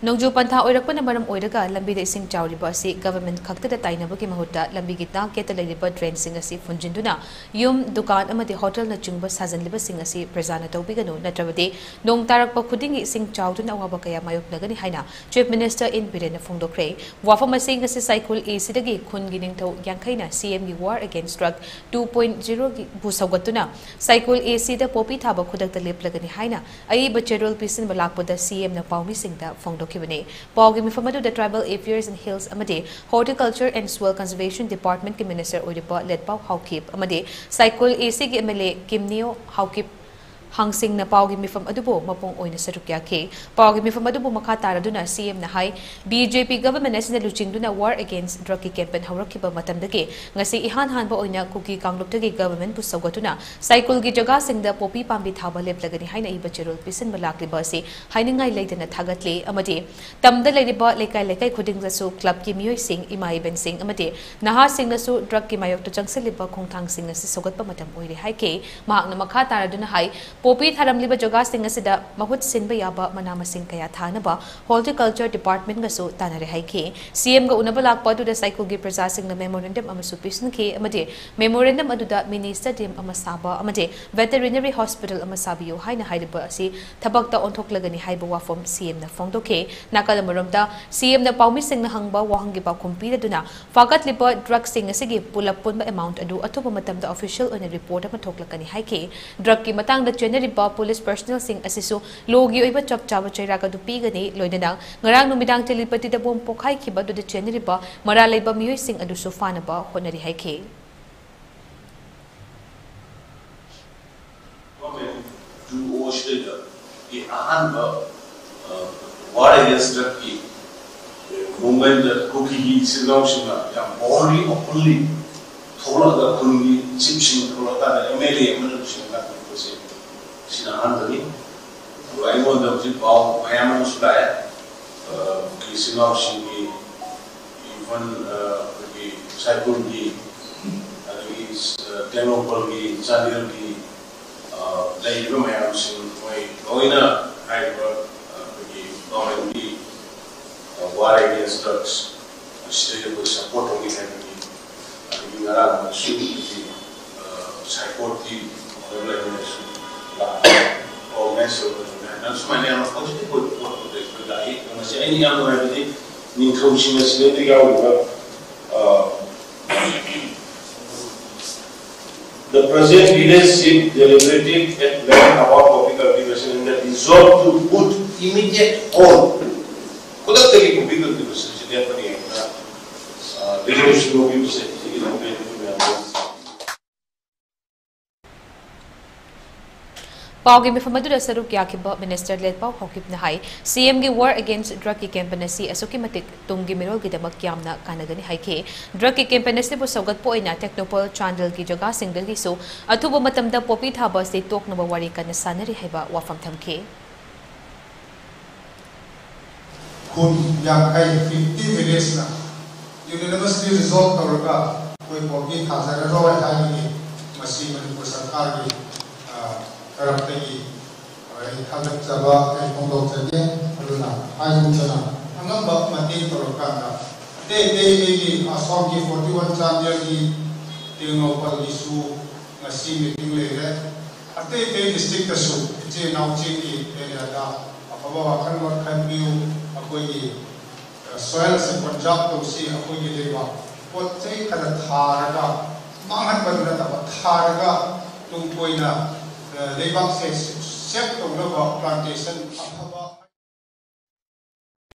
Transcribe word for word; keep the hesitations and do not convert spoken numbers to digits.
ꯅꯣꯡꯖꯨ ꯄꯟꯊꯥ ꯑꯣꯏꯔꯛꯄꯅ ꯃꯔꯝ ꯑꯣꯏꯔꯒ ꯂꯝꯕꯤꯗ ꯏꯁꯤꯡ ꯆꯥꯎꯔꯤꯕ ꯑꯁꯤ ꯒꯚꯔꯟꯃꯦꯟꯠ ꯈꯛꯇꯗ ꯇꯥꯏꯅꯕꯒꯤ ꯃꯍꯨꯠꯇ ꯂꯝꯕꯤꯒꯤ ꯅꯥꯛ ꯌꯦꯠꯇ ꯂꯩꯔꯤꯕ ꯗ꯭ꯔꯦꯟꯁꯤꯡ ꯑꯁꯤ ꯐꯨꯟꯖꯤꯟꯗꯨꯅ ꯌꯨꯝ, ꯗꯨꯀꯥꯟ ꯑꯃꯗꯤ ꯍꯣꯇꯦꯜꯅꯆꯤꯡꯕ ꯁꯥꯖꯤꯟꯂꯤꯕꯁꯤꯡ ꯑꯁꯤ ꯄ꯭ꯔꯖꯥꯅ ꯇꯧꯕꯤꯒꯅꯨ, ꯅꯠꯇ꯭ꯔꯕꯗꯤ ꯅꯣꯡ ꯇꯥꯔꯛꯄ ꯈꯨꯗꯤꯡꯒꯤ ꯏꯁꯤꯡ ꯆꯥꯎꯗꯨꯅ ꯑꯋꯥꯕ ꯀꯌꯥ ꯃꯥꯌꯣꯛꯅꯒꯅꯤ ꯍꯥꯏꯅ Chief Minister N. Biren ꯐꯣꯡꯗꯣꯛꯈ꯭ꯔꯦ꯫ ꯋꯥꯐꯝ ꯑꯁꯤ ꯉꯁꯤ ꯁꯥꯏꯀꯨꯜ A C ꯗꯒꯤ ꯈꯨꯟꯒꯤ ꯅꯤꯡꯊꯧ ꯌꯥꯡꯈꯩꯅ C M ꯒꯤ War Against Drug two point zero ꯒꯤ ꯕꯨ ꯁꯧꯒꯠꯇꯨꯅ ꯁꯥꯏꯀꯨꯜ A C ꯗ ꯄꯣꯄꯤ ꯊꯥꯕ ꯈꯨꯗꯛꯇ ꯂꯦꯞꯂꯒꯅꯤ ꯍꯥꯏꯅ ꯑꯏꯕ ꯆꯦꯔꯣꯜ ꯄꯤꯁꯤꯟꯕ ꯂꯥꯛꯄꯗ C M ꯅ ꯄꯥꯎꯃꯤꯁꯤꯡꯗ ꯐꯣꯡꯗꯣꯛꯈꯤꯕꯅꯤ꯫ ꯄꯥꯎꯒꯤ ꯃꯤꯐꯝ ꯑꯗꯨꯗ Tribal Affairs and Hills ꯑꯃꯗꯤ Horticulture and Soil Conservation Department ꯀꯤ Minister ꯑꯣꯏꯔꯤꯕ ꯂꯦꯠꯄꯥꯎ ꯍꯥꯎꯀꯤꯞ ꯑꯃꯗꯤ ꯁꯥꯏꯀꯨꯜ A C ꯒꯤ M L A ꯀꯤꯝꯅꯤꯌꯣ ꯍꯥꯎꯀꯤꯞ ꯍꯥꯡꯁꯤꯡꯅ ꯄꯥꯎꯒꯤ ꯃꯤꯐꯝ ꯑꯗꯨꯕꯨ ꯃꯄꯨꯡ ꯑꯣꯏꯅ ꯁꯔꯨꯛ ꯌꯥꯈꯤ꯫ ꯄꯥꯎꯒꯤ ꯃꯤꯐꯝ ꯑꯗꯨꯕꯨ ꯃꯈꯥ ꯇꯥꯔꯗꯨꯅ C M ꯅ ꯍꯥꯏ, B J P government ꯑꯁꯤꯅ ꯂꯨꯆꯤꯡꯗꯨꯅ War Against Drug ꯀꯤ campaign ꯍꯧꯔꯛꯈꯤꯕ ꯃꯇꯝꯗꯒꯤ ꯉꯁꯤ ꯏꯍꯥꯟ ꯍꯥꯟꯕ ꯑꯣꯏꯅ ꯀꯨꯀꯤ ꯀꯥꯡꯂꯨꯞꯇꯒꯤ government ꯄꯨ ꯁꯧꯒꯠꯇꯨꯅ ꯁꯥꯏꯀꯨꯜꯒꯤ ꯖꯒꯥꯁꯤꯡꯗ ꯄꯣꯄꯤ ꯄꯥꯝꯕꯤ ꯊꯥꯕ ꯂꯦꯞꯂꯒꯅꯤ ꯍꯥꯏꯅ ꯏꯕ ꯆꯦꯔꯣꯜ ꯄꯤꯁꯤꯟꯕ ꯂꯥꯛꯂꯤꯕ ꯑꯁꯤ ꯍꯥꯏꯅꯤꯡꯉꯥꯏ ꯂꯩꯇꯅ ꯊꯥꯒꯠꯂꯤ ꯑꯃꯗꯤ ꯇꯝꯗ ꯂꯩꯔꯤꯕ ꯂꯩꯀꯥꯏ ꯂꯩꯀꯥꯏ ꯈꯨꯗꯤꯡꯗꯁꯨ club ꯀꯤ ꯃꯤꯑꯣꯏꯁꯤꯡ, ꯏꯃꯥ ꯏꯕꯦꯟꯁꯤꯡ ꯑꯃꯗꯤ ꯅꯍꯥꯁꯤꯡꯅꯁꯨ drug ꯀꯤ ꯃꯥꯌꯣꯛꯇ ꯆꯪꯁꯤꯜꯂꯤꯕ ꯈꯣꯡꯊꯥꯡꯁꯤꯡ ꯑꯁꯤ ꯁꯧꯒꯠꯄ ꯃꯇꯝ ꯑꯣꯏꯔꯦ ꯍꯥꯏꯈꯤ꯫ ꯃꯍꯥꯛꯅ ꯃꯈꯥ ꯇꯥꯔꯗꯨꯅ ꯍꯥꯏ, ꯄꯣꯄꯤ ꯊꯥꯔꯝꯂꯤꯕ ꯖꯒꯥꯁꯤꯡ ꯑꯁꯤꯗ ꯃꯍꯨꯠ ꯁꯤꯟꯕ ꯌꯥꯕ ꯃꯅꯥ ꯃꯁꯤꯡ ꯀꯌꯥ ꯊꯥꯅꯕ Horticulture Department ꯒꯁꯨ ꯇꯥꯟꯅꯔꯦ ꯍꯥꯏꯈꯤ꯫ C M ꯒ ꯎꯅꯕ ꯂꯥꯛꯄ ꯑꯗꯨꯗ ꯁꯥꯏꯀꯨꯜꯒꯤ ꯄ꯭ꯔꯖꯥꯁꯤꯡꯅ memorandum ꯑꯃꯁꯨ ꯄꯤꯁꯤꯟꯈꯤ ꯑꯃꯗꯤ memorandum ꯑꯗꯨꯗ mini stadium ꯑꯃ ꯁꯥꯕ ꯑꯃꯗꯤ veterinary hospital ꯑꯃ ꯁꯥꯕꯤꯌꯨ ꯍꯥꯏꯅ ꯍꯥꯏꯔꯤꯕ ꯑꯁꯤ ꯊꯕꯛꯇ ꯑꯣꯟꯊꯣꯛꯂꯒꯅꯤ ꯍꯥꯏꯕ ꯋꯥꯐꯝ C M ꯅ ꯐꯣꯡꯗꯣꯛꯈꯤ꯫ ꯅꯥꯀꯜ ꯑꯃꯔꯣꯝꯗ C M ꯅ ꯄꯥꯎꯃꯤꯁꯤꯡꯅ ꯍꯪꯕ ꯋꯥꯍꯪꯒꯤ ꯄꯥꯎꯈꯨꯝ ꯄꯤꯔꯗꯨꯅ ꯐꯥꯒꯠꯂꯤꯕ drug ꯁꯤꯡ ꯑꯁꯤꯒꯤ ꯄꯨꯂꯞ ꯄꯨꯟꯕ amount ꯑꯗꯨ ꯑꯊꯨꯕ ꯃꯇꯝꯗ official ꯑꯣꯏꯅ report ꯑꯃ ꯊꯣꯛꯂꯛꯀꯅꯤ ꯍꯥꯏꯈꯤ꯫ Drug ꯀꯤ ꯃꯇꯥꯡꯗ ꯆꯦꯟꯅꯔꯤꯕ police personnel ꯁꯤꯡ ꯑꯁꯤꯁꯨ law ꯒꯤ ꯑꯣꯏꯕ ꯆꯞ ꯆꯥꯕ ꯆꯩꯔꯥꯛ ꯑꯗꯨ ꯄꯤꯒꯅꯤ꯫ ꯂꯣꯏꯅꯅ ꯉꯔꯥꯡ ꯅꯨꯃꯤꯗꯥꯡ ꯇꯦꯂꯤꯄꯇꯤꯗ bomb ꯄꯣꯈꯥꯏꯈꯤꯕ ꯑꯗꯨꯗ ꯆꯦꯟꯅꯔꯤꯕ ꯃꯔꯥꯜ ꯂꯩꯕ ꯃꯤꯑꯣꯏꯁꯤꯡ ꯑꯗꯨꯁꯨ ꯐꯥꯅꯕ ꯍꯣꯠꯅꯔꯤ ꯍꯥꯏꯈꯤ꯫ ꯇꯨ ꯑꯣ ꯁꯤꯗꯩꯗ ꯑꯍꯥꯟꯕ, ꯑ, War Against Drug ꯀꯤ movement ꯗ ꯀꯨꯀꯤꯒꯤ ꯏꯆꯤꯜ ꯏꯅꯥꯎꯁꯤꯡꯅ ꯌꯥꯝ boldly, openly ꯊꯣꯛꯂꯛꯑꯒ ꯈꯨꯟꯒꯤ chief ꯁꯤꯡ ꯊꯣꯛꯂꯛꯑꯀꯥꯟꯗ M L A ꯑꯃꯅ ꯅꯨꯡꯁꯤꯅ ꯉꯥꯛꯄꯤꯕꯁꯦ ꯁꯤꯅ ꯑꯍꯥꯟꯕꯅꯤ꯫ ꯑꯗꯨꯒ ꯑꯩꯉꯣꯟꯗ ꯍꯧꯖꯤꯛ ꯄꯥꯎ ꯃꯌꯥꯝ ꯑꯃꯁꯨ ꯂꯥꯛꯑꯦ, ꯑ, ꯀꯨꯀꯤ ꯏꯆꯤꯜ ꯏꯅꯥꯎꯁꯤꯡꯒꯤ, even, ꯑ, ꯑꯩꯈꯣꯏꯒꯤ ꯁꯥꯏꯀꯨꯜꯒꯤ, ꯑꯗꯒꯤ, ꯑ, ꯇꯦꯡꯅꯧꯄꯜꯒꯤ, ꯆꯥꯟꯗꯦꯜꯒꯤ, ꯑ, ꯂꯩꯔꯤꯕ ꯃꯌꯥꯝꯁꯤꯡ ꯃꯣꯏ ꯂꯣꯏꯅ ꯍꯥꯏꯔꯤꯕ, ꯑ, ꯑꯩꯈꯣꯏꯒꯤ government ꯀꯤ War against drugs, ꯃꯁꯤꯗꯩꯗ ꯑꯩꯈꯣꯏ ꯁꯞꯄꯣꯔꯠ ꯇꯧꯅꯤ ꯍꯥꯏꯕꯒꯤ, ꯑꯗꯒꯤ ꯉꯔꯥꯡ ꯑꯃꯁꯨ ꯑꯩꯈꯣꯏꯒꯤ, ꯑ, ꯁꯥꯏꯀꯣꯠꯀꯤ ꯑꯣꯅꯔꯦꯕꯜ ꯑꯦꯝ ꯑꯦꯜ ꯑꯦꯁꯨ ꯂꯥꯛꯑꯒ ꯑꯣꯔꯒꯅꯥꯏꯖ ꯇꯧꯒꯗꯕꯅꯤ ꯍꯥꯏꯅ ꯁꯨꯃꯥꯏꯅ ꯌꯥꯝꯅ ꯄꯣꯖꯤꯇꯤꯚ ꯑꯣꯏꯕ ꯄꯣꯠ ꯑꯃꯗ ꯑꯩꯈꯣꯏ ꯂꯥꯛꯏ꯫ ꯃꯁꯤ ꯑꯩꯅ ꯌꯥꯝ ꯅꯨꯡꯉꯥꯏꯕꯗꯤ ꯅꯤꯡꯊꯧꯁꯤꯡ ꯑꯁꯤꯗꯩꯗ ꯌꯥꯎꯔꯤꯕ, ꯑ, The present village chief deliberated at length about poppy cultivation and the resolve to put immediate halt. ꯈꯨꯗꯛꯇꯒꯤ poppy cultivation ꯁꯤ ꯂꯦꯞꯄꯅꯤ ꯍꯥꯏꯅ, ꯑ, resolution ꯂꯧꯈꯤꯕꯁꯦ ꯁꯤꯒꯤ ꯂꯝꯕꯤ ꯑꯗꯨ ꯃꯌꯥꯝ ꯄꯥꯎꯒꯤ ꯃꯤꯐꯝ ꯑꯗꯨꯗ ꯁꯔꯨꯛ ꯌꯥꯈꯤꯕ ꯃꯤꯅꯤꯁꯇꯔ ꯂꯦꯠꯄꯥꯎ ꯍꯥꯎꯀꯤꯞꯅ ꯍꯥꯏ, ꯁꯤꯑꯦꯝꯒꯤ War Against Drugꯀꯤ ꯀꯦꯝꯄꯦꯟ ꯑꯁꯤ ꯑꯁꯨꯛꯀꯤ ꯃꯇꯤꯛ ꯇꯨꯡꯒꯤ ꯃꯤꯔꯣꯜꯒꯤꯗꯃꯛ ꯌꯥꯝꯅ ꯀꯥꯟꯅꯒꯅꯤ ꯍꯥꯏꯈꯤ꯫ ꯗ꯭ꯔꯒꯀꯤ ꯀꯦꯝꯄꯦꯟ ꯑꯁꯤꯕꯨ ꯁꯧꯒꯠꯄ ꯑꯣꯏꯅ ꯇꯦꯛꯅꯧꯄꯜ, ꯆꯥꯟꯗꯦꯜꯒꯤ ꯖꯒꯥꯁꯤꯡꯗꯒꯤꯁꯨ ꯑꯊꯨꯕ ꯃꯇꯝꯗ ꯄꯣꯄꯤ ꯊꯥꯕ ꯑꯁꯤ ꯇꯣꯛꯅꯕ ꯋꯥꯔꯤ ꯀꯟꯅ ꯁꯥꯟꯅꯔꯤ ꯍꯥꯏꯕ ꯋꯥꯐꯝ ꯊꯝꯈꯤ꯫ ꯈꯨꯟ ꯌꯥꯡꯈꯩ, fifty villageꯅ unanimously resolve ꯇꯧꯔꯒ ꯑꯩꯈꯣꯏ ꯄꯣꯄꯤ ꯊꯥꯖꯔꯔꯣꯏ ꯍꯥꯏꯕꯒꯤ ꯃꯁꯤ ꯃꯅꯤꯄꯨꯔ ꯁꯔꯀꯥꯔꯒꯤ, ꯑ, ꯇꯔꯞꯇꯒꯤ ꯑꯩ ꯊꯥꯒꯠꯆꯕ ꯑꯩ ꯐꯣꯡꯗꯣꯛꯆꯒꯦ꯫ ꯑꯗꯨꯅ ꯍꯥꯏꯒꯨꯝꯗꯅ ꯑꯉꯝꯕ ꯃꯇꯦꯡ ꯇꯧꯔꯀꯥꯟꯗ ꯑꯇꯩ ꯑꯇꯩ ꯑꯩꯒꯤ ꯑꯁꯣꯝꯒꯤ forty one ꯆꯥꯟꯗꯦꯜꯒꯤ ꯇꯦꯡꯅꯧꯄꯜꯒꯤꯁꯨ ꯉꯁꯤ meeting ꯂꯩꯔꯦ꯫ ꯑꯇꯩ ꯑꯇꯩ districtꯇꯁꯨ ꯏꯆꯤꯜ ꯏꯅꯥꯎꯁꯤꯡꯒꯤ areaꯗ ꯑꯐꯕ ꯋꯥꯈꯜꯂꯣꯟ ꯈꯟꯕꯤꯌꯨ꯫ ꯑꯩꯈꯣꯏꯒꯤ soil ꯑꯁꯤ conserve ꯇꯧꯁꯤ꯫ ꯑꯩꯈꯣꯏꯒꯤ ꯂꯩꯕꯥꯛ ꯄꯣꯠ ꯆꯩ ꯈꯔ ꯊꯥꯔꯒ ꯃꯥꯡꯍꯟꯕꯗꯨ ꯅꯠꯇꯕ ꯊꯥꯔꯒ ꯇꯨꯡ ꯀꯣꯏꯅ ꯂꯩꯕꯥꯛꯁꯦ save ꯇꯧꯅꯕ plantation ꯑꯐꯕ